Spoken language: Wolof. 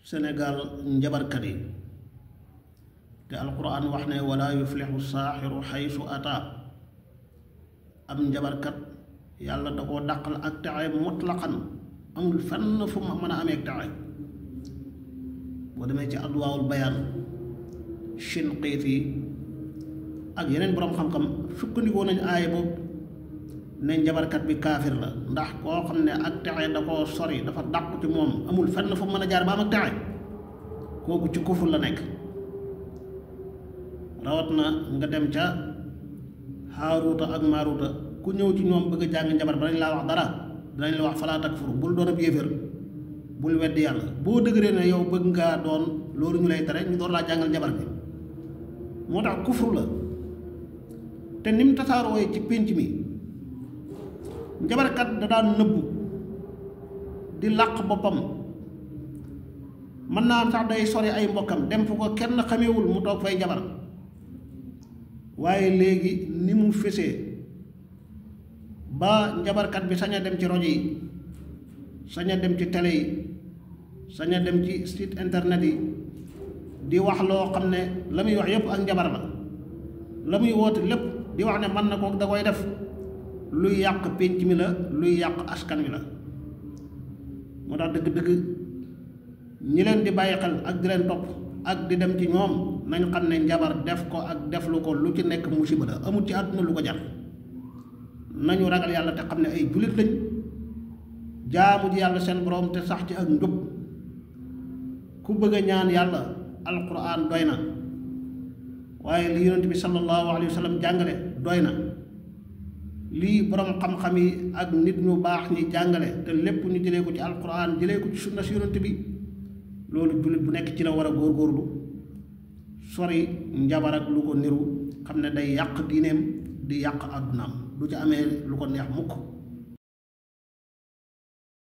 Sénégal njabarkat yi te alquran wax ne wala yuflixu saaxiru xaysu ata am njabarkat yàlla da koo dàqal ak texe mutlaqan amul fenn fu ma mën a amee texe boo demee ci adwaawul bayaan Shinqiiti ak yeneen boroom xam-xam sukkandikoo nañ aaya boobu ne njabarkat bi kaafir la ndax koo xam ne ak texe da koo sori dafa dàqu ci moom amul fenn fu mën a jaar ba am ak texe kooku ci kufur la nekk rawat na nga dem ca Haaruuta ak Maaruuta ku ñëw ci ñoom bëgg a jàng njabar ba dañ laa wax dara dinañ la wax falaa takfur bul doon ab yéeféer bul weddi yàlla boo dëgëree ne yow bëgg ngaa doon loolu ñu lay tere ñu door laa jàngal njabar bi moo tax kufur la te ni mu tasaarooyee ci pénc mi njabarkat da daan nëbbu di làq boppam mën naa am sax day sori ay mbokkam dem fu ko kenn xamewul mu toog fay njabar waaye léegi ni mu fesee ba njabarkat bi sañ a dem ci rajo yi sañ a dem ci télé yi sañ a dem ci site internet yi di wax loo xam ne la muy wax yépp ak njabar la muy woote lépp di wax ne mën na ko da koy def luy yàq pénc mi la luy yàq askan wi la moo tax dëgg-dëgg ñi leen di bàyyi xel ak di leen topp ak di dem ci ñoom nañ xam ne njabar def ko ak deflu ko lu ci nekk musiba la amul ci àdduna lu ko jar nañu ragal yàlla te xam ne ay jullit lañ jaamu ji yàlla seen borom te sax ci ak njub ku bëgg a ñaan yàlla alquran doy na waaye li yonent bi sallallahu alayhi wa sallam jàngale doy na lii borom xam-xam yi ak nit ñu baax ñi jàngale te lépp ñu jëlee ko ci alquran jëlee ko ci sunna si yonent bi loolu jullit bu nekk ci la war a góorgóorlu sori njabar ak lu ko niru xam ne day yàq diineem di yàq àddunaam du ci amee lu ko neex mukk